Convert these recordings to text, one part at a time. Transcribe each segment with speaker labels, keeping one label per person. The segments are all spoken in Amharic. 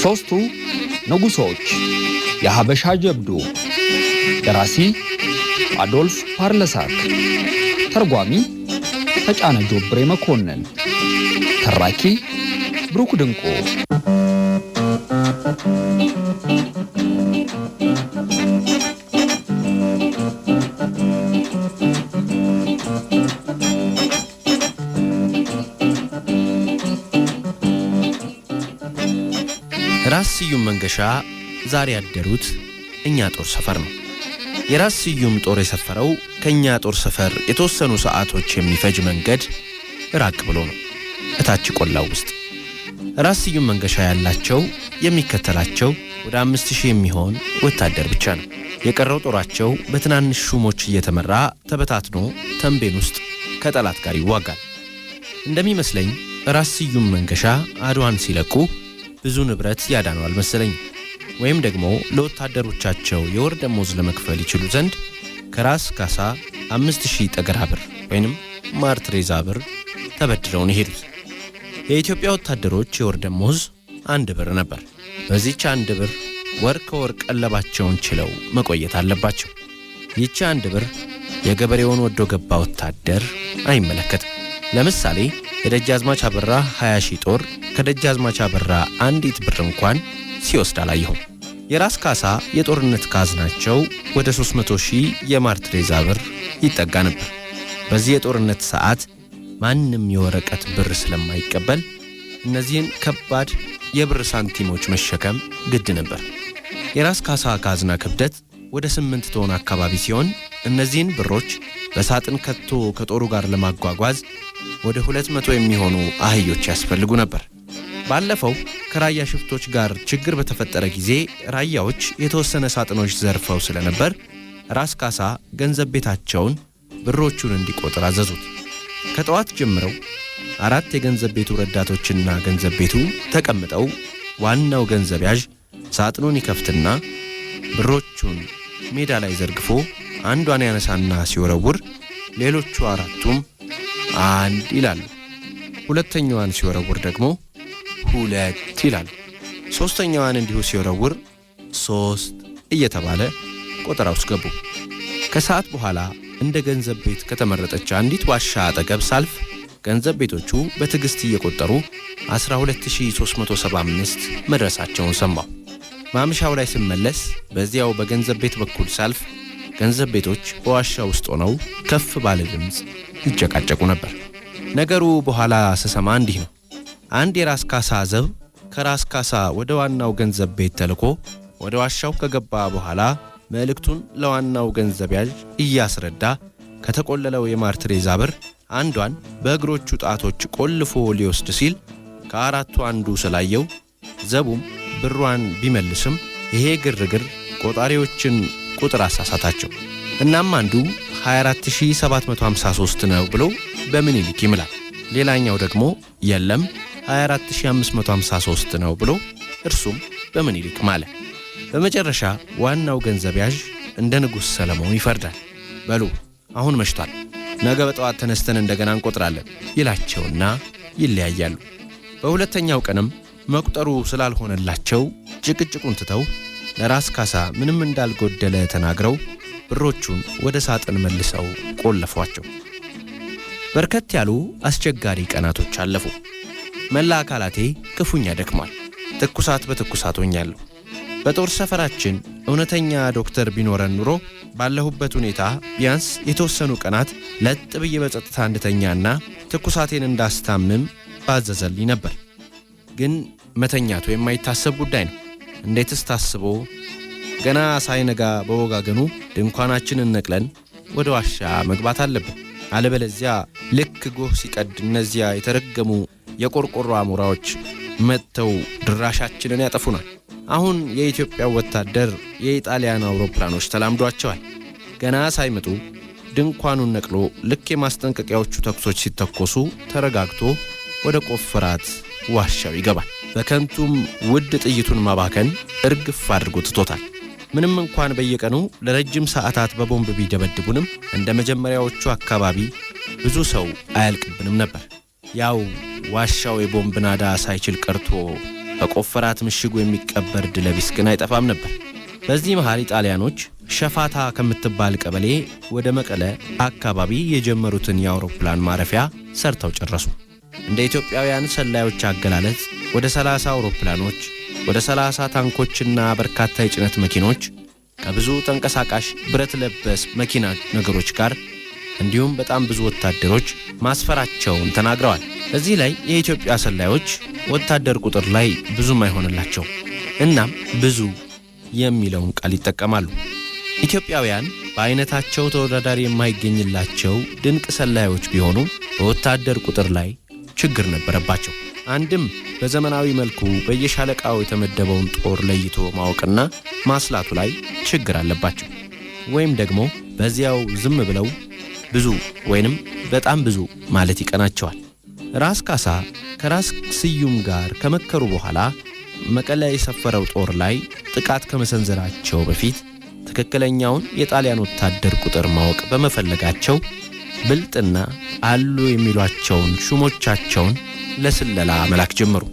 Speaker 1: ሦስቱ ንጉሶች የሀበሻ ጀብዱ። ደራሲ አዶልፍ ፓርለሳክ፣ ተርጓሚ ተጫነ ጆብሬ መኮንን፣ ተራኪ ብሩክ ድንቁ።
Speaker 2: ራስ ስዩም መንገሻ ዛሬ ያደሩት እኛ ጦር ሰፈር ነው። የራስ ስዩም ጦር የሰፈረው ከእኛ ጦር ሰፈር የተወሰኑ ሰዓቶች የሚፈጅ መንገድ ራቅ ብሎ ነው፣ እታች ቆላው ውስጥ። ራስ ስዩም መንገሻ ያላቸው የሚከተላቸው ወደ 5000 የሚሆን ወታደር ብቻ ነው። የቀረው ጦራቸው በትናንሽ ሹሞች እየተመራ ተበታትኖ ተንቤን ውስጥ ከጠላት ጋር ይዋጋል። እንደሚመስለኝ ራስ ስዩም መንገሻ አድዋን ሲለቁ ብዙ ንብረት ያዳኑ አልመሰለኝ። ወይም ደግሞ ለወታደሮቻቸው የወር ደሞዝ ለመክፈል ይችሉ ዘንድ ከራስ ካሳ 5000 ጠገራ ብር ወይንም ማርትሬዛ ብር ተበድረው ነው የሄዱት። የኢትዮጵያ ወታደሮች የወር ደሞዝ 1 ብር ነበር። በዚህች 1 ብር ወር ከወር ቀለባቸውን ችለው መቆየት አለባቸው። ይቺ 1 ብር የገበሬውን ወዶ ገባ ወታደር አይመለከትም። ለምሳሌ የደጃዝማች አበራ 20 ሺህ ጦር ከደጃዝማች አበራ አንዲት ብር እንኳን ሲወስድ አላየሁም። የራስ ካሳ የጦርነት ካዝናቸው ወደ 300 ሺህ የማርትሬዛ ብር ይጠጋ ነበር። በዚህ የጦርነት ሰዓት ማንም የወረቀት ብር ስለማይቀበል እነዚህን ከባድ የብር ሳንቲሞች መሸከም ግድ ነበር። የራስ ካሳ ካዝና ክብደት ወደ 8 ቶን አካባቢ ሲሆን እነዚህን ብሮች በሳጥን ከቶ ከጦሩ ጋር ለማጓጓዝ ወደ 200 የሚሆኑ አህዮች ያስፈልጉ ነበር። ባለፈው ከራያ ሽፍቶች ጋር ችግር በተፈጠረ ጊዜ ራያዎች የተወሰነ ሳጥኖች ዘርፈው ስለነበር ራስ ካሳ ገንዘብ ቤታቸውን ብሮቹን እንዲቆጥር አዘዙት። ከጠዋት ጀምረው አራት የገንዘብ ቤቱ ረዳቶችና ገንዘብ ቤቱ ተቀምጠው ዋናው ገንዘብ ያዥ ሳጥኑን ይከፍትና ብሮቹን ሜዳ ላይ ዘርግፎ አንዷን ያነሳና ሲወረውር ሌሎቹ አራቱም አንድ ይላሉ። ሁለተኛዋን ሲወረውር ደግሞ ሁለት ይላሉ። ሦስተኛዋን እንዲሁ ሲወረውር ሶስት እየተባለ ቆጠራ ውስጥ ገቡ። ከሰዓት በኋላ እንደ ገንዘብ ቤት ከተመረጠች አንዲት ዋሻ አጠገብ ሳልፍ ገንዘብ ቤቶቹ በትዕግሥት እየቆጠሩ 12375 መድረሳቸውን ሰማሁ። ማምሻው ላይ ስመለስ በዚያው በገንዘብ ቤት በኩል ሳልፍ ገንዘብ ቤቶች በዋሻ ውስጥ ሆነው ከፍ ባለ ድምፅ ይጨቃጨቁ ነበር። ነገሩ በኋላ ስሰማ እንዲህ ነው። አንድ የራስ ካሳ ዘብ ከራስ ካሳ ወደ ዋናው ገንዘብ ቤት ተልኮ ወደ ዋሻው ከገባ በኋላ መልእክቱን ለዋናው ገንዘብ ያዥ እያስረዳ ከተቆለለው የማርትሬዛ ብር አንዷን በእግሮቹ ጣቶች ቆልፎ ሊወስድ ሲል ከአራቱ አንዱ ስላየው ዘቡም ብሯን ቢመልስም ይሄ ግርግር ቆጣሪዎችን ቁጥር አሳሳታቸው። እናም አንዱ 24753 ነው ብሎ በምኒልክ ይምላል። ሌላኛው ደግሞ የለም 24553 ነው ብሎ እርሱም በምኒልክ ማለ። በመጨረሻ ዋናው ገንዘብ ያዥ እንደ ንጉሥ ሰለሞን ይፈርዳል። በሉ አሁን መሽቷል፣ ነገ በጠዋት ተነስተን እንደገና እንቆጥራለን ይላቸውና ይለያያሉ። በሁለተኛው ቀንም መቁጠሩ ስላልሆነላቸው ጭቅጭቁን ትተው ለራስ ካሳ ምንም እንዳልጎደለ ተናግረው ብሮቹን ወደ ሳጥን መልሰው ቆለፏቸው። በርከት ያሉ አስቸጋሪ ቀናቶች አለፉ። መላ አካላቴ ክፉኛ ደክሟል። ትኩሳት በትኩሳት ሆኛለሁ። በጦር ሰፈራችን እውነተኛ ዶክተር ቢኖረን ኑሮ ባለሁበት ሁኔታ ቢያንስ የተወሰኑ ቀናት ለጥ ብዬ በጸጥታ እንድተኛና ትኩሳቴን እንዳስታምም ባዘዘልኝ ነበር። ግን መተኛቱ የማይታሰብ ጉዳይ ነው። እንዴትስ ታስቦ ገና ሳይነጋ በወጋገኑ ድንኳናችንን ነቅለን ወደ ዋሻ መግባት አለብን። አለበለዚያ ልክ ጎህ ሲቀድ እነዚያ የተረገሙ የቆርቆሮ አሞራዎች መጥተው ድራሻችንን ያጠፉናል። አሁን የኢትዮጵያ ወታደር የኢጣሊያን አውሮፕላኖች ተላምዷቸዋል። ገና ሳይመጡ ድንኳኑን ነቅሎ ልክ የማስጠንቀቂያዎቹ ተኩሶች ሲተኮሱ ተረጋግቶ ወደ ቆፈራት ዋሻው ይገባል። በከንቱም ውድ ጥይቱን ማባከን እርግፍ አድርጎ ትቶታል። ምንም እንኳን በየቀኑ ለረጅም ሰዓታት በቦምብ ቢደበድቡንም እንደ መጀመሪያዎቹ አካባቢ ብዙ ሰው አያልቅብንም ነበር። ያው ዋሻው የቦምብ ናዳ ሳይችል ቀርቶ በቆፈራት ምሽጉ የሚቀበር ድለቢስ ግን አይጠፋም ነበር። በዚህ መሃል ኢጣሊያኖች ሸፋታ ከምትባል ቀበሌ ወደ መቀለ አካባቢ የጀመሩትን የአውሮፕላን ማረፊያ ሰርተው ጨረሱ። እንደ ኢትዮጵያውያን ሰላዮች አገላለጽ ወደ 30 አውሮፕላኖች፣ ወደ 30 ታንኮችና በርካታ የጭነት መኪኖች ከብዙ ተንቀሳቃሽ ብረት ለበስ መኪና ነገሮች ጋር እንዲሁም በጣም ብዙ ወታደሮች ማስፈራቸውን ተናግረዋል። እዚህ ላይ የኢትዮጵያ ሰላዮች ወታደር ቁጥር ላይ ብዙም አይሆንላቸው፣ እናም ብዙ የሚለውን ቃል ይጠቀማሉ። ኢትዮጵያውያን በአይነታቸው ተወዳዳሪ የማይገኝላቸው ድንቅ ሰላዮች ቢሆኑም በወታደር ቁጥር ላይ ችግር ነበረባቸው። አንድም በዘመናዊ መልኩ በየሻለቃው የተመደበውን ጦር ለይቶ ማወቅና ማስላቱ ላይ ችግር አለባቸው። ወይም ደግሞ በዚያው ዝም ብለው ብዙ ወይንም በጣም ብዙ ማለት ይቀናቸዋል። ራስ ካሳ ከራስ ስዩም ጋር ከመከሩ በኋላ መቀለ የሰፈረው ጦር ላይ ጥቃት ከመሰንዘራቸው በፊት ትክክለኛውን የጣሊያን ወታደር ቁጥር ማወቅ በመፈለጋቸው ብልጥና አሉ የሚሏቸውን ሹሞቻቸውን ለስለላ መላክ ጀመሩ።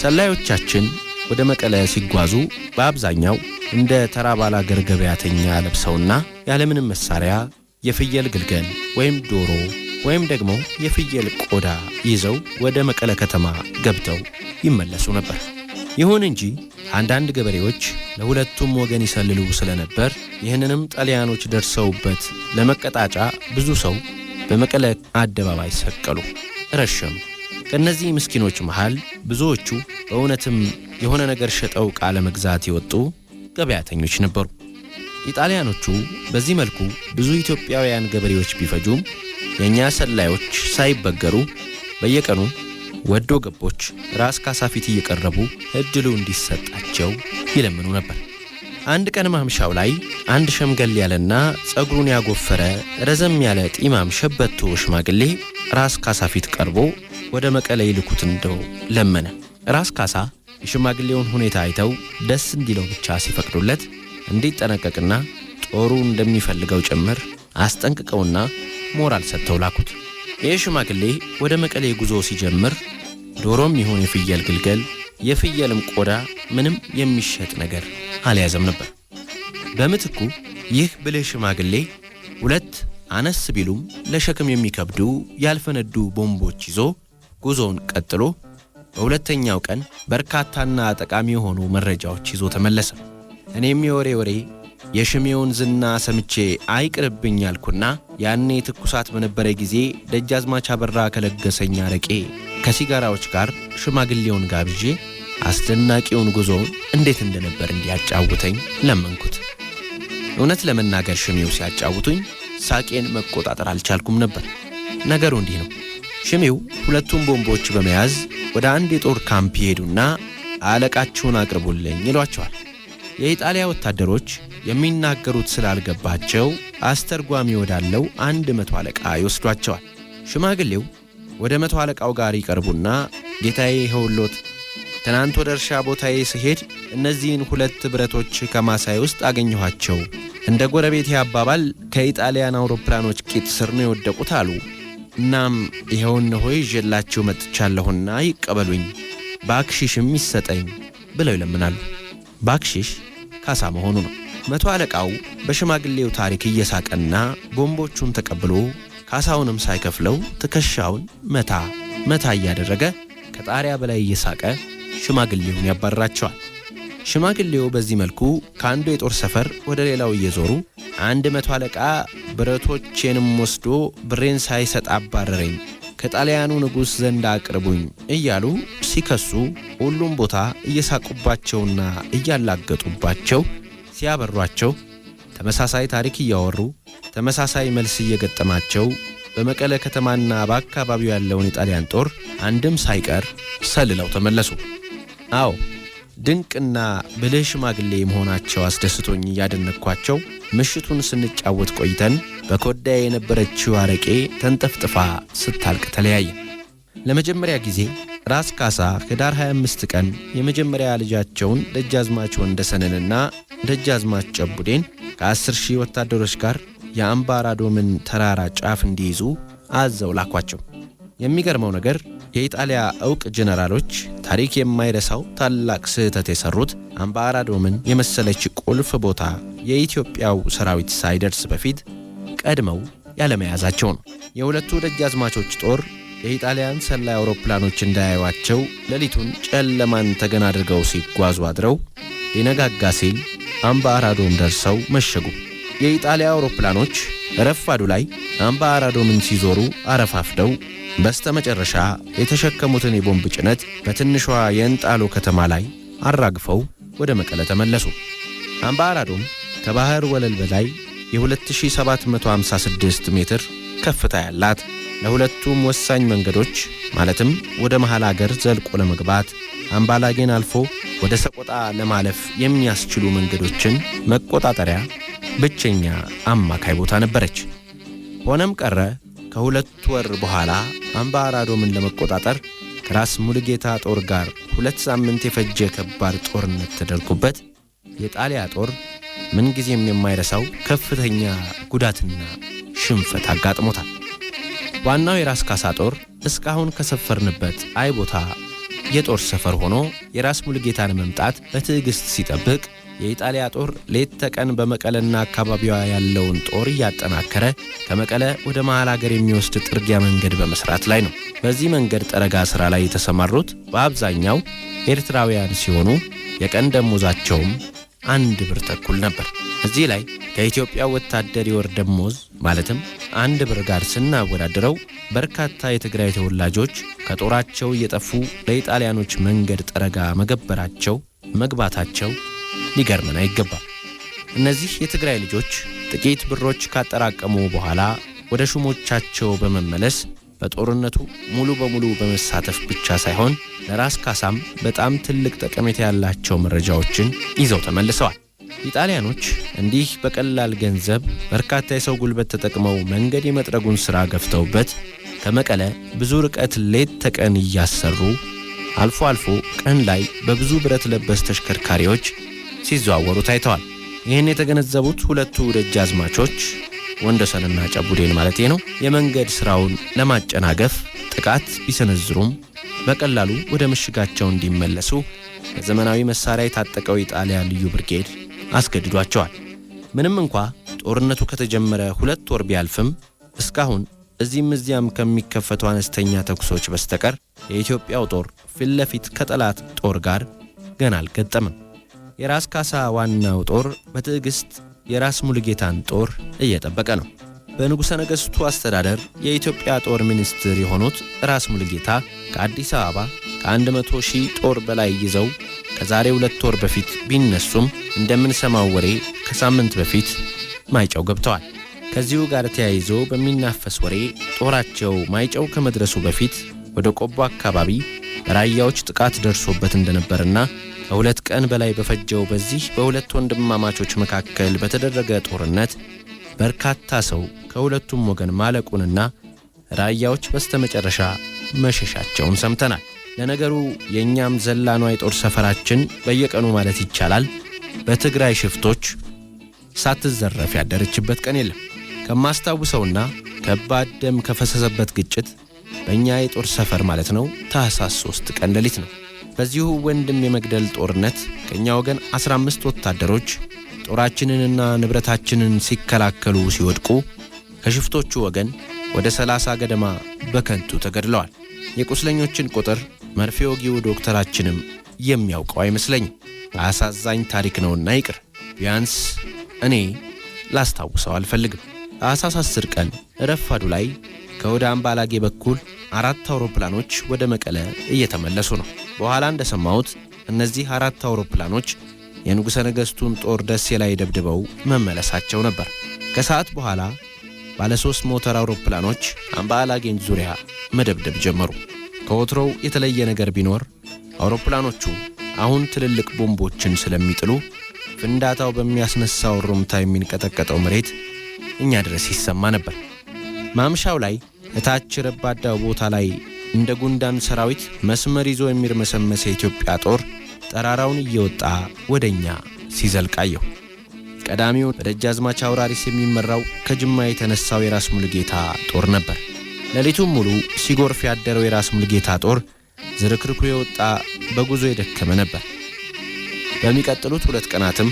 Speaker 2: ሰላዮቻችን ወደ መቀለ ሲጓዙ በአብዛኛው እንደ ተራ ባላገር ገበያተኛ ለብሰውና ያለምንም መሳሪያ የፍየል ግልገል ወይም ዶሮ ወይም ደግሞ የፍየል ቆዳ ይዘው ወደ መቀለ ከተማ ገብተው ይመለሱ ነበር። ይሁን እንጂ አንዳንድ ገበሬዎች ለሁለቱም ወገን ይሰልሉ ስለነበር ይህንንም ጣሊያኖች ደርሰውበት ለመቀጣጫ ብዙ ሰው በመቀለ አደባባይ ሰቀሉ፣ ረሸኑ። ከእነዚህ ምስኪኖች መሃል ብዙዎቹ በእውነትም የሆነ ነገር ሸጠው ዕቃ ለመግዛት የወጡ ገበያተኞች ነበሩ። ኢጣሊያኖቹ በዚህ መልኩ ብዙ ኢትዮጵያውያን ገበሬዎች ቢፈጁም የእኛ ሰላዮች ሳይበገሩ በየቀኑ ወዶ ገቦች ራስ ካሳ ፊት እየቀረቡ እድሉ እንዲሰጣቸው ይለምኑ ነበር። አንድ ቀን ማምሻው ላይ አንድ ሸምገል ያለና ጸጉሩን ያጎፈረ ረዘም ያለ ጢማም ሸበቶ ሽማግሌ ራስ ካሳ ፊት ቀርቦ ወደ መቀለ ይልኩት እንደው ለመነ። ራስ ካሳ የሽማግሌውን ሁኔታ አይተው ደስ እንዲለው ብቻ ሲፈቅዱለት እንዲጠነቀቅና ጦሩ እንደሚፈልገው ጭምር አስጠንቅቀውና ሞራል ሰጥተው ላኩት። ይህ ሽማግሌ ወደ መቀሌ ጉዞ ሲጀምር ዶሮም ይሁን የፍየል ግልገል የፍየልም ቆዳ ምንም የሚሸጥ ነገር አልያዘም ነበር። በምትኩ ይህ ብልህ ሽማግሌ ሁለት አነስ ቢሉም ለሸክም የሚከብዱ ያልፈነዱ ቦምቦች ይዞ ጉዞውን ቀጥሎ በሁለተኛው ቀን በርካታና ጠቃሚ የሆኑ መረጃዎች ይዞ ተመለሰ። እኔም የወሬ ወሬ የሽሜውን ዝና ሰምቼ አይቅርብኝ አልኩና ያኔ ትኩሳት በነበረ ጊዜ ደጃዝማች አበራ ከለገሰኝ አረቄ ከሲጋራዎች ጋር ሽማግሌውን ጋብዤ አስደናቂውን ጉዞውን እንዴት እንደነበር እንዲያጫውተኝ ለመንኩት። እውነት ለመናገር ሽሜው ሲያጫውቱኝ ሳቄን መቆጣጠር አልቻልኩም ነበር። ነገሩ እንዲህ ነው። ሽሜው ሁለቱን ቦምቦች በመያዝ ወደ አንድ የጦር ካምፕ ይሄዱና አለቃችሁን አቅርቡልኝ ይሏቸዋል። የኢጣሊያ ወታደሮች የሚናገሩት ስላልገባቸው አስተርጓሚ ወዳለው አንድ መቶ አለቃ ይወስዷቸዋል። ሽማግሌው ወደ መቶ አለቃው ጋር ይቀርቡና ጌታዬ፣ ይኸውልዎት ትናንት ወደ እርሻ ቦታዬ ስሄድ እነዚህን ሁለት ብረቶች ከማሳይ ውስጥ አገኘኋቸው። እንደ ጎረቤቴ አባባል ከኢጣሊያን አውሮፕላኖች ቂጥ ስር ነው የወደቁት አሉ። እናም ይኸው እነሆ ይዤላችሁ መጥቻለሁና ይቀበሉኝ፣ ባክሺሽም ይሰጠኝ ብለው ይለምናሉ። ባክሺሽ ካሳ መሆኑ ነው። መቶ አለቃው በሽማግሌው ታሪክ እየሳቀና ቦምቦቹን ተቀብሎ ካሳውንም ሳይከፍለው ትከሻውን መታ መታ እያደረገ ከጣሪያ በላይ እየሳቀ ሽማግሌውን ያባርራቸዋል። ሽማግሌው በዚህ መልኩ ከአንዱ የጦር ሰፈር ወደ ሌላው እየዞሩ አንድ መቶ አለቃ ብረቶቼንም ወስዶ ብሬን ሳይሰጥ አባረረኝ፣ ከጣሊያኑ ንጉሥ ዘንድ አቅርቡኝ እያሉ ሲከሱ ሁሉም ቦታ እየሳቁባቸውና እያላገጡባቸው ሲያበሯቸው ተመሳሳይ ታሪክ እያወሩ ተመሳሳይ መልስ እየገጠማቸው በመቀለ ከተማና በአካባቢው ያለውን የጣሊያን ጦር አንድም ሳይቀር ሰልለው ተመለሱ። አዎ፣ ድንቅና ብልህ ሽማግሌ መሆናቸው አስደስቶኝ እያደነቅኳቸው ምሽቱን ስንጫወት ቆይተን በኮዳዬ የነበረችው አረቄ ተንጠፍጥፋ ስታልቅ ተለያየ። ለመጀመሪያ ጊዜ ራስ ካሳ ህዳር 25 ቀን የመጀመሪያ ልጃቸውን ደጃዝማች ወንደሰንንና ደጃዝማች ጨቡዴን ከ10,000 ወታደሮች ጋር የአምባራዶምን ተራራ ጫፍ እንዲይዙ አዘው ላኳቸው። የሚገርመው ነገር የኢጣሊያ ዕውቅ ጄኔራሎች ታሪክ የማይረሳው ታላቅ ስህተት የሰሩት አምባ አራዶምን የመሰለች ቁልፍ ቦታ የኢትዮጵያው ሰራዊት ሳይደርስ በፊት ቀድመው ያለመያዛቸው ነው። የሁለቱ ደጃዝማቾች ጦር የኢጣሊያን ሰላይ አውሮፕላኖች እንዳያዩአቸው ሌሊቱን ጨለማን ተገን አድርገው ሲጓዙ አድረው ሊነጋጋ ሲል አምባ አራዶም ደርሰው መሸጉ። የኢጣሊያ አውሮፕላኖች ረፋዱ ላይ አምባ አራዶምን ሲዞሩ አረፋፍደው በስተመጨረሻ የተሸከሙትን የቦምብ ጭነት በትንሿ የእንጣሎ ከተማ ላይ አራግፈው ወደ መቀለ ተመለሱ። አምባ አራዶም ከባህር ወለል በላይ የ2756 ሜትር ከፍታ ያላት፣ ለሁለቱም ወሳኝ መንገዶች ማለትም ወደ መሃል አገር ዘልቆ ለመግባት፣ አምባላጌን አልፎ ወደ ሰቆጣ ለማለፍ የሚያስችሉ መንገዶችን መቆጣጠሪያ ብቸኛ አማካይ ቦታ ነበረች። ሆነም ቀረ ከ2 ወር በኋላ አምባ አራዶምን ለመቆጣጠር ከራስ ሙሉጌታ ጦር ጋር 2 ሳምንት የፈጀ ከባድ ጦርነት ተደርጎበት የጣሊያ ጦር ምንጊዜም የማይረሳው ከፍተኛ ጉዳትና ሽንፈት አጋጥሞታል። ዋናው የራስ ካሳ ጦር እስካሁን ከሰፈርንበት አይ ቦታ የጦር ሰፈር ሆኖ የራስ ሙሉጌታን መምጣት በትዕግሥት ሲጠብቅ፣ የኢጣሊያ ጦር ሌት ተቀን በመቀለና አካባቢዋ ያለውን ጦር እያጠናከረ ከመቀለ ወደ መሃል አገር የሚወስድ ጥርጊያ መንገድ በመስራት ላይ ነው። በዚህ መንገድ ጠረጋ ሥራ ላይ የተሰማሩት በአብዛኛው ኤርትራውያን ሲሆኑ የቀን ደሞዛቸውም 1 ብር ተኩል ነበር። እዚህ ላይ ከኢትዮጵያ ወታደር የወር ደሞዝ ማለትም 1 ብር ጋር ስናወዳድረው በርካታ የትግራይ ተወላጆች ከጦራቸው እየጠፉ ለኢጣሊያኖች መንገድ ጠረጋ መገበራቸው መግባታቸው ሊገርመን አይገባም። እነዚህ የትግራይ ልጆች ጥቂት ብሮች ካጠራቀሙ በኋላ ወደ ሹሞቻቸው በመመለስ በጦርነቱ ሙሉ በሙሉ በመሳተፍ ብቻ ሳይሆን ለራስ ካሳም በጣም ትልቅ ጠቀሜታ ያላቸው መረጃዎችን ይዘው ተመልሰዋል። ኢጣሊያኖች እንዲህ በቀላል ገንዘብ በርካታ የሰው ጉልበት ተጠቅመው መንገድ የመጥረጉን ሥራ ገፍተውበት ከመቀለ ብዙ ርቀት ሌት ተቀን እያሰሩ አልፎ አልፎ ቀን ላይ በብዙ ብረት ለበስ ተሽከርካሪዎች ሲዘዋወሩ ታይተዋል። ይህን የተገነዘቡት ሁለቱ ደጃዝማቾች፣ ወንደሰንና ጨቡዴን ማለቴ ነው፣ የመንገድ ሥራውን ለማጨናገፍ ጥቃት ቢሰነዝሩም በቀላሉ ወደ ምሽጋቸው እንዲመለሱ በዘመናዊ መሳሪያ የታጠቀው የጣሊያ ልዩ ብርጌድ አስገድዷቸዋል። ምንም እንኳ ጦርነቱ ከተጀመረ 2 ወር ቢያልፍም እስካሁን እዚህም እዚያም ከሚከፈቱ አነስተኛ ተኩሶች በስተቀር የኢትዮጵያው ጦር ፊት ለፊት ከጠላት ጦር ጋር ገና አልገጠምም። የራስ ካሳ ዋናው ጦር በትዕግሥት የራስ ሙሉጌታን ጦር እየጠበቀ ነው። በንጉሠ ነገሥቱ አስተዳደር የኢትዮጵያ ጦር ሚኒስትር የሆኑት ራስ ሙሉጌታ ከአዲስ አበባ ከ100,000 ጦር በላይ ይዘው ከዛሬ 2 ወር በፊት ቢነሱም እንደምንሰማው ወሬ ከሳምንት በፊት ማይጨው ገብተዋል። ከዚሁ ጋር ተያይዞ በሚናፈስ ወሬ ጦራቸው ማይጨው ከመድረሱ በፊት ወደ ቆቦ አካባቢ በራያዎች ጥቃት ደርሶበት እንደነበርና ከ2 ቀን በላይ በፈጀው በዚህ በሁለት ወንድማማቾች መካከል በተደረገ ጦርነት በርካታ ሰው ከሁለቱም ወገን ማለቁንና ራያዎች በስተመጨረሻ መሸሻቸውን ሰምተናል። ለነገሩ የእኛም ዘላኗ የጦር ሰፈራችን በየቀኑ ማለት ይቻላል በትግራይ ሽፍቶች ሳትዘረፍ ያደረችበት ቀን የለም። ከማስታውሰውና ከባድ ደም ከፈሰሰበት ግጭት በእኛ የጦር ሰፈር ማለት ነው ታህሳስ 3 ቀን ሌሊት ነው። በዚሁ ወንድም የመግደል ጦርነት ከእኛ ወገን 15 ወታደሮች ጦራችንንና ንብረታችንን ሲከላከሉ ሲወድቁ ከሽፍቶቹ ወገን ወደ 30 ገደማ በከንቱ ተገድለዋል። የቁስለኞችን ቁጥር መርፌ ወጊው ዶክተራችንም የሚያውቀው አይመስለኝም። አሳዛኝ ታሪክ ነውና ይቅር፣ ቢያንስ እኔ ላስታውሰው አልፈልግም። ታህሳስ 10 ቀን ረፋዱ ላይ ከወደ አምባላጌ በኩል አራት አውሮፕላኖች ወደ መቀለ እየተመለሱ ነው። በኋላ እንደሰማሁት እነዚህ አራት አውሮፕላኖች የንጉሠ ነገሥቱን ጦር ደሴ ላይ ደብድበው መመለሳቸው ነበር። ከሰዓት በኋላ ባለ ሦስት ሞተር አውሮፕላኖች አምባላጌን ዙሪያ መደብደብ ጀመሩ። ከወትሮው የተለየ ነገር ቢኖር አውሮፕላኖቹ አሁን ትልልቅ ቦምቦችን ስለሚጥሉ ፍንዳታው በሚያስነሳው ሩምታ የሚንቀጠቀጠው መሬት እኛ ድረስ ይሰማ ነበር። ማምሻው ላይ እታች ረባዳው ቦታ ላይ እንደ ጉንዳን ሰራዊት መስመር ይዞ የሚርመሰመስ የኢትዮጵያ ጦር ጠራራውን እየወጣ ወደ እኛ ሲዘልቅ አየሁ። ቀዳሚው በደጃዝማች አውራሪስ የሚመራው ከጅማ የተነሳው የራስ ሙሉጌታ ጦር ነበር። ሌሊቱን ሙሉ ሲጎርፍ ያደረው የራስ ሙሉጌታ ጦር ዝርክርኩ የወጣ በጉዞ የደከመ ነበር። በሚቀጥሉት 2 ቀናትም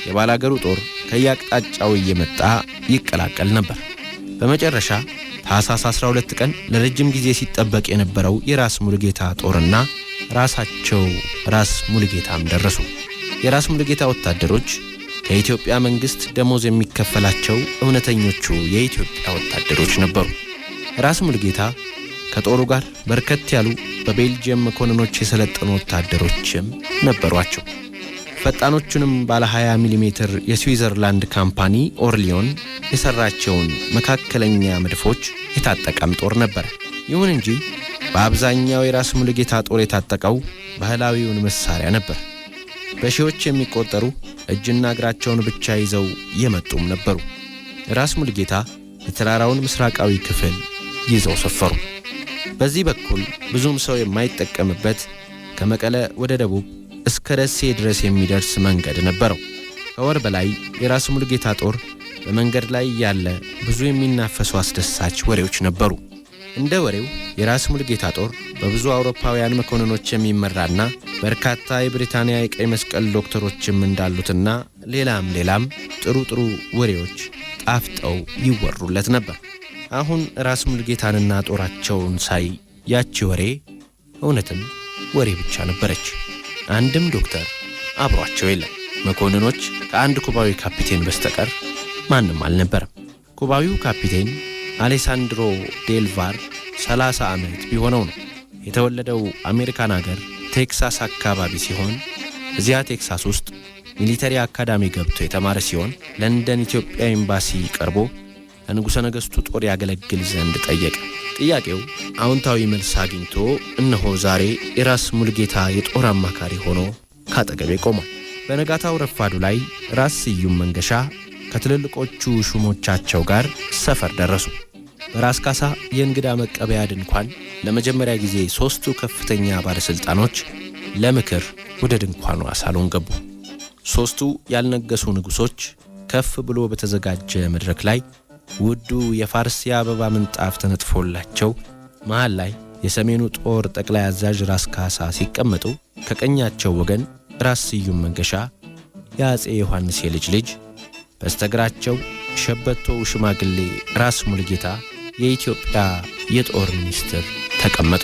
Speaker 2: የባላገሩ ጦር ከየአቅጣጫው እየመጣ ይቀላቀል ነበር። በመጨረሻ ታኅሳስ 12 ቀን ለረጅም ጊዜ ሲጠበቅ የነበረው የራስ ሙሉጌታ ጦርና ራሳቸው ራስ ሙሉጌታም ደረሱ። የራስ ሙሉጌታ ወታደሮች ከኢትዮጵያ መንግስት ደሞዝ የሚከፈላቸው እውነተኞቹ የኢትዮጵያ ወታደሮች ነበሩ። ራስ ሙሉጌታ ከጦሩ ጋር በርከት ያሉ በቤልጅየም መኮንኖች የሰለጠኑ ወታደሮችም ነበሯቸው። ፈጣኖቹንም ባለ 20 ሚሜ የስዊዘርላንድ ካምፓኒ ኦርሊዮን የሰራቸውን መካከለኛ መድፎች የታጠቀም ጦር ነበር። ይሁን እንጂ በአብዛኛው የራስ ሙሉጌታ ጦር የታጠቀው ባህላዊውን መሳሪያ ነበር። በሺዎች የሚቆጠሩ እጅና እግራቸውን ብቻ ይዘው የመጡም ነበሩ። ራስ ሙሉጌታ የተራራውን ምስራቃዊ ክፍል ይዘው ሰፈሩ። በዚህ በኩል ብዙም ሰው የማይጠቀምበት ከመቀለ ወደ ደቡብ እስከ ደሴ ድረስ የሚደርስ መንገድ ነበረው። ከወር በላይ የራስ ሙሉጌታ ጦር በመንገድ ላይ ያለ ብዙ የሚናፈሱ አስደሳች ወሬዎች ነበሩ። እንደ ወሬው የራስ ሙሉጌታ ጦር በብዙ አውሮፓውያን መኮንኖች የሚመራና በርካታ የብሪታንያ የቀይ መስቀል ዶክተሮችም እንዳሉትና ሌላም ሌላም ጥሩ ጥሩ ወሬዎች ጣፍጠው ይወሩለት ነበር። አሁን ራስ ሙሉጌታንና ጦራቸውን ሳይ ያቺ ወሬ እውነትም ወሬ ብቻ ነበረች። አንድም ዶክተር አብሯቸው የለም። መኮንኖች ከአንድ ኩባዊ ካፒቴን በስተቀር ማንም አልነበረም። ኩባዊው ካፒቴን አሌሳንድሮ ዴልቫር 30 ዓመት ቢሆነው ነው። የተወለደው አሜሪካን አገር ቴክሳስ አካባቢ ሲሆን እዚያ ቴክሳስ ውስጥ military academy ገብቶ የተማረ ሲሆን ለንደን ኢትዮጵያ ኤምባሲ ቀርቦ ለንጉሠ ነገሥቱ ጦር ያገለግል ዘንድ ጠየቀ። ጥያቄው አዎንታዊ መልስ አግኝቶ እነሆ ዛሬ የራስ ሙሉጌታ የጦር አማካሪ ሆኖ ካጠገቤ ቆሟል። በነጋታው ረፋዱ ላይ ራስ ስዩም መንገሻ ከትልልቆቹ ሹሞቻቸው ጋር ሰፈር ደረሱ። በራስ ካሳ የእንግዳ መቀበያ ድንኳን ለመጀመሪያ ጊዜ 3ቱ ከፍተኛ ባለስልጣኖች ለምክር ወደ ድንኳኑ ሳሎን ገቡ። 3ቱ ያልነገሱ ንጉሶች ከፍ ብሎ በተዘጋጀ መድረክ ላይ ውዱ የፋርስ የአበባ ምንጣፍ ተነጥፎላቸው መሃል ላይ የሰሜኑ ጦር ጠቅላይ አዛዥ ራስ ካሳ ሲቀመጡ ከቀኛቸው ወገን ራስ ስዩም መንገሻ የአፄ ዮሐንስ የልጅ ልጅ፣ በስተግራቸው ሸበቶው ሽማግሌ ራስ ሙሉጌታ የኢትዮጵያ የጦር ሚኒስትር ተቀመጡ።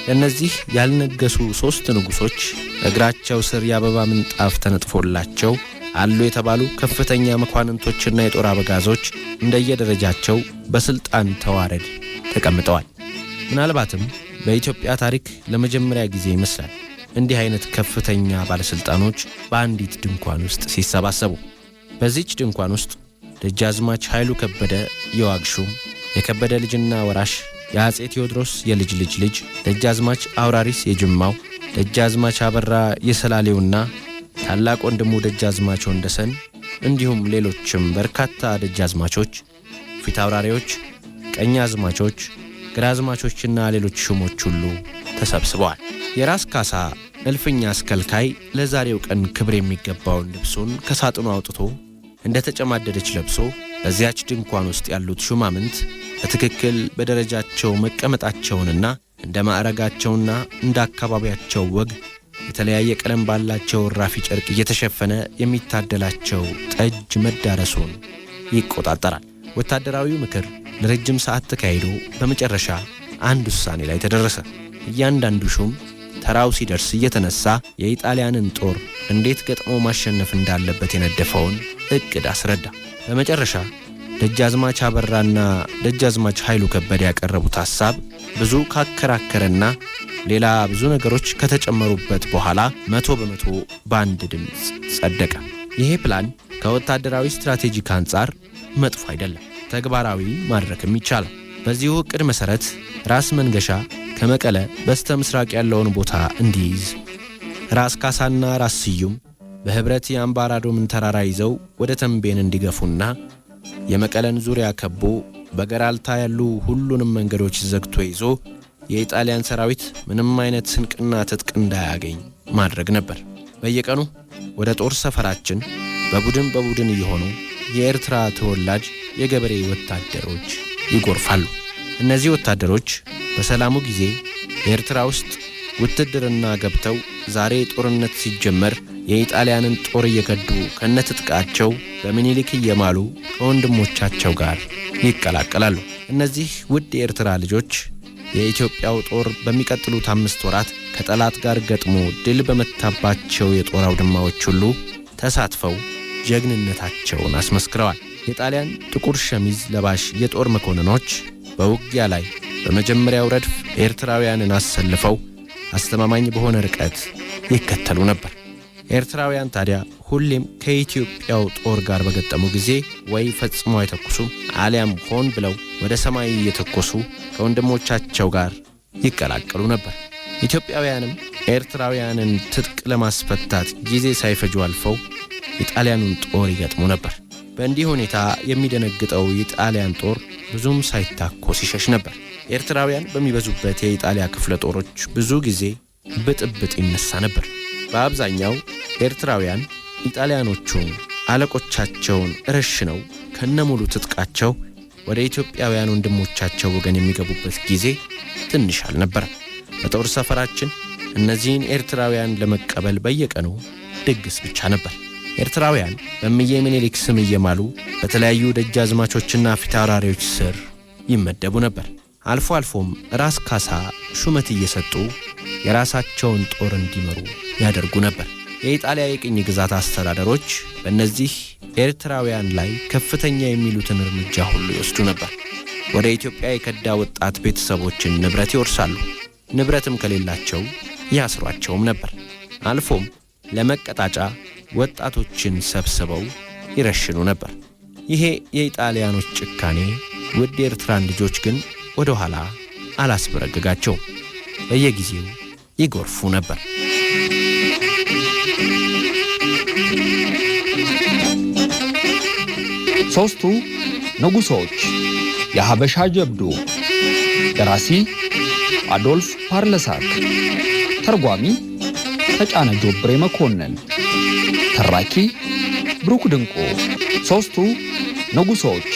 Speaker 2: ለእነዚህ ያልነገሱ 3 ንጉሶች እግራቸው ስር የአበባ ምንጣፍ ተነጥፎላቸው አሉ የተባሉ ከፍተኛ መኳንንቶችና የጦር አበጋዞች እንደየደረጃቸው በስልጣን ተዋረድ ተቀምጠዋል። ምናልባትም በኢትዮጵያ ታሪክ ለመጀመሪያ ጊዜ ይመስላል እንዲህ አይነት ከፍተኛ ባለስልጣኖች በአንዲት ድንኳን ውስጥ ሲሰባሰቡ። በዚህች ድንኳን ውስጥ ደጃዝማች ኃይሉ ከበደ የዋግ ሹም፣ የከበደ ልጅና ወራሽ የአፄ ቴዎድሮስ የልጅ ልጅ ልጅ ደጃዝማች አውራሪስ የጅማው፣ ደጃዝማች አበራ የሰላሌውና ታላቅ ወንድሙ ደጃዝማች ወንደሰን እንዲሁም ሌሎችም በርካታ ደጃዝማቾች፣ ፊት አውራሪዎች፣ ቀኝ አዝማቾች፣ ግራዝማቾችና ሌሎች ሹሞች ሁሉ ተሰብስበዋል። የራስ ካሳ እልፍኛ አስከልካይ ለዛሬው ቀን ክብር የሚገባውን ልብሱን ከሳጥኑ አውጥቶ እንደ ተጨማደደች ለብሶ በዚያች ድንኳን ውስጥ ያሉት ሹማምንት በትክክል በደረጃቸው መቀመጣቸውንና እንደ ማዕረጋቸውና እንደ አካባቢያቸው ወግ የተለያየ ቀለም ባላቸው ራፊ ጨርቅ እየተሸፈነ የሚታደላቸው ጠጅ መዳረሱን ይቆጣጠራል። ወታደራዊው ምክር ለረጅም ሰዓት ተካሂዶ በመጨረሻ አንድ ውሳኔ ላይ ተደረሰ። እያንዳንዱ ሹም ተራው ሲደርስ እየተነሳ የኢጣሊያንን ጦር እንዴት ገጥሞ ማሸነፍ እንዳለበት የነደፈውን እቅድ አስረዳ። በመጨረሻ ደጃዝማች አበራና ደጃዝማች ኃይሉ ከበደ ያቀረቡት ሐሳብ ብዙ ካከራከረና ሌላ ብዙ ነገሮች ከተጨመሩበት በኋላ 100% በአንድ ድምፅ ጸደቀ። ይሄ ፕላን ከወታደራዊ strategic አንጻር መጥፎ አይደለም፣ ተግባራዊ ማድረግም ይቻላል። በዚሁ እቅድ መሰረት ራስ መንገሻ ከመቀለ በስተ ምስራቅ ያለውን ቦታ እንዲይዝ፣ ራስ ካሳና ራስ ስዩም በህብረት የአምባራዶምን ተራራ ይዘው ወደ ተንቤን እንዲገፉና የመቀለን ዙሪያ ከቦ በገራልታ ያሉ ሁሉንም መንገዶች ዘግቶ ይዞ የኢጣሊያን ሰራዊት ምንም አይነት ስንቅና ትጥቅ እንዳያገኝ ማድረግ ነበር። በየቀኑ ወደ ጦር ሰፈራችን በቡድን በቡድን እየሆኑ የኤርትራ ተወላጅ የገበሬ ወታደሮች ይጎርፋሉ። እነዚህ ወታደሮች በሰላሙ ጊዜ ኤርትራ ውስጥ ውትድርና ገብተው ዛሬ ጦርነት ሲጀመር የኢጣሊያንን ጦር እየከዱ ከነትጥቃቸው በምኒልክ እየማሉ ከወንድሞቻቸው ጋር ይቀላቀላሉ። እነዚህ ውድ የኤርትራ ልጆች የኢትዮጵያው ጦር በሚቀጥሉት 5 ወራት ከጠላት ጋር ገጥሞ ድል በመታባቸው የጦር አውድማዎች ሁሉ ተሳትፈው ጀግንነታቸውን አስመስክረዋል። የጣሊያን ጥቁር ሸሚዝ ለባሽ የጦር መኮንኖች በውጊያ ላይ በመጀመሪያው ረድፍ ኤርትራውያንን አሰልፈው አስተማማኝ በሆነ ርቀት ይከተሉ ነበር። ኤርትራውያን ታዲያ ሁሌም ከኢትዮጵያው ጦር ጋር በገጠሙ ጊዜ ወይ ፈጽሞ አይተኩሱም፣ አሊያም ሆን ብለው ወደ ሰማይ እየተኮሱ ከወንድሞቻቸው ጋር ይቀላቀሉ ነበር። ኢትዮጵያውያንም ኤርትራውያንን ትጥቅ ለማስፈታት ጊዜ ሳይፈጁ አልፈው የጣሊያኑን ጦር ይገጥሙ ነበር። በእንዲህ ሁኔታ የሚደነግጠው የጣሊያን ጦር ብዙም ሳይታኮስ ይሸሽ ነበር። ኤርትራውያን በሚበዙበት የኢጣሊያ ክፍለ ጦሮች ብዙ ጊዜ ብጥብጥ ይነሳ ነበር። በአብዛኛው ኤርትራውያን ኢጣሊያኖቹን አለቆቻቸውን ረሽነው ከነሙሉ ትጥቃቸው ወደ ኢትዮጵያውያን ወንድሞቻቸው ወገን የሚገቡበት ጊዜ ትንሽ አልነበረም። በጦር ሰፈራችን እነዚህን ኤርትራውያን ለመቀበል በየቀኑ ድግስ ብቻ ነበር። ኤርትራውያን በእምዬ ምኒልክ ስም እየማሉ በተለያዩ ደጃዝማቾችና ፊታውራሪዎች ስር ይመደቡ ነበር። አልፎ አልፎም ራስ ካሳ ሹመት እየሰጡ የራሳቸውን ጦር እንዲመሩ ያደርጉ ነበር። የኢጣሊያ የቅኝ ግዛት አስተዳደሮች በእነዚህ ኤርትራውያን ላይ ከፍተኛ የሚሉትን እርምጃ ሁሉ ይወስዱ ነበር። ወደ ኢትዮጵያ የከዳ ወጣት ቤተሰቦችን ንብረት ይወርሳሉ። ንብረትም ከሌላቸው ያስሯቸውም ነበር። አልፎም ለመቀጣጫ ወጣቶችን ሰብስበው ይረሽኑ ነበር። ይሄ የኢጣሊያኖች ጭካኔ ውድ የኤርትራን ልጆች ግን ወደ ኋላ አላስበረግጋቸውም። በየጊዜው ይጎርፉ ነበር።
Speaker 1: ሦስቱ ንጉሶች የሀበሻ ጀብዱ። ደራሲ አዶልፍ ፓርለሳክ፣ ተርጓሚ ተጫነ ጆብሬ መኮንን፣ ተራኪ ብሩክ ድንቁ። ሦስቱ ንጉሶች።